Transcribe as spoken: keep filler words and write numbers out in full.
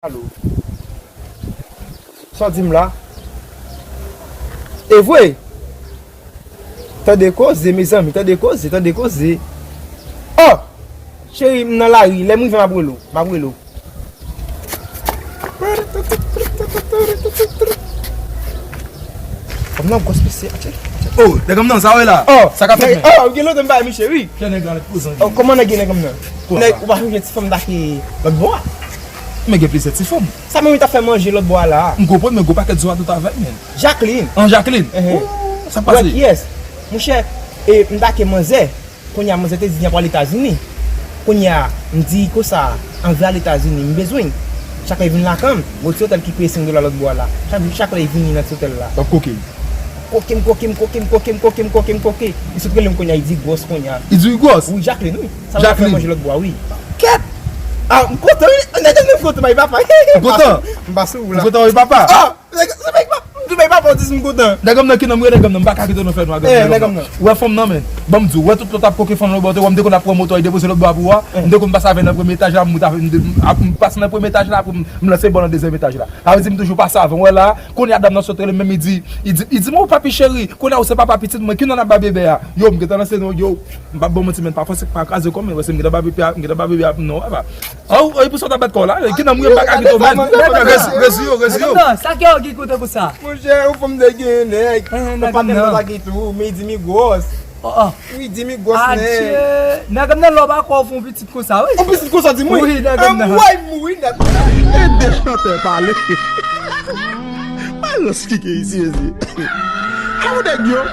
Alo. Sa w di m la? E vre? Tande koze, mezanmi, tande koze, tande koze. Oh! Cheri, m nan lari, lè m rive, m ap rele w, m ap rele w. Fanm nan gwòs mesye, atye. Oh, nèg m nan, sa w wè la? Oh, sa k ap fèt, men? Oh, gen lontan m pa wè misye, wi. Kè nèg la, ret pozan. Oh, kòman nèg gen nèg m nan? Nèg, ou pa sonje ti fanm m ta ke lòt bò a? Men gen plizyè ti fanm. Sa menm li t ap fè manje lòt bò a la a? M konprann, men gwo pakèt zo a tout avè l, men. Jacqueline. An, Jacqueline? Ehe. Oh, sa k pase? Wè kiyès? Monchè, e, m ta ke manzè. Kounye a, manzè te di li ap al Etazini. Kounye a, m di konsa, anvi al Etazini, m bezwen l. Chak lè li vin lakay m, gon ti otèl ki peye senk dola lòt bò a la. Chak, chak lè li vini nan ti otèl la. L ap koke. Koke m, koke m, koke m, koke m, koke m, koke m, koke. Li sot rele m kounye a, li di gwòs kounye a. Li di gwòs? Wi, Jacqueline, wi. Sa m ta fè manje lòt bò a, wi. Kèt! Ah, m kontan, wi. Nèg m nan kontan, bay papa. M kontan. M pa sou ou la. M kontan, wi, papa. Ah! Nèg, se bay papa. M di bay papa, w di si m kontan. Nèg m nan ki non m ye, nèg m nan, m pa ka kite w nan fè nwa, nèg m nan. Ou wè fanm nan, men. Ban m di w, ou wè tout lòt ap koke fanm nan bò, ou wè m te konn ap pran moto, e depoze lòt bò a pou ou a. M te konn pase avè l nan premye etaj la, m moute avè, m, m, ap, m pase nan premye etaj la, pou m, m lanse bò nan dezyèm etaj la. Sa vle di m toujou pase avè l, ou wè la, kounye a dam nan sot rele m, men m di, li di, li di, men ou papi cheri, kounye a ou se papa pitit mwen, ki non n ap ba bebe a? Yo, m gentan lanse non, yo, m p ap ba w manti, men pa fòse, pa kraze kò m, men paske m gentan ba bebe a, m gentan ba bebe a non, papa. Oh, oh, e pou sa w t ap bat kò w la? Ki nan mwen m pa ka kite w, men. Rezi yo, rezi yo. Sa ki yo ki kote pou sa? Monchè, ou fanm de gen nèg. Nan pa tèm nan ta gen tou, men di mi gwòs. Oh, oh. Wi, di mi gwòs nèg. Adye. Nèg m nan lò pa kwè w fè yon pitit konsa, wi. Yon pitit konsa, di mwen. Wi, nèg m nan. Anmwey, mouri nèg. E de chantè pale. Balans ki gen isi, mezi. Aw nèg yo.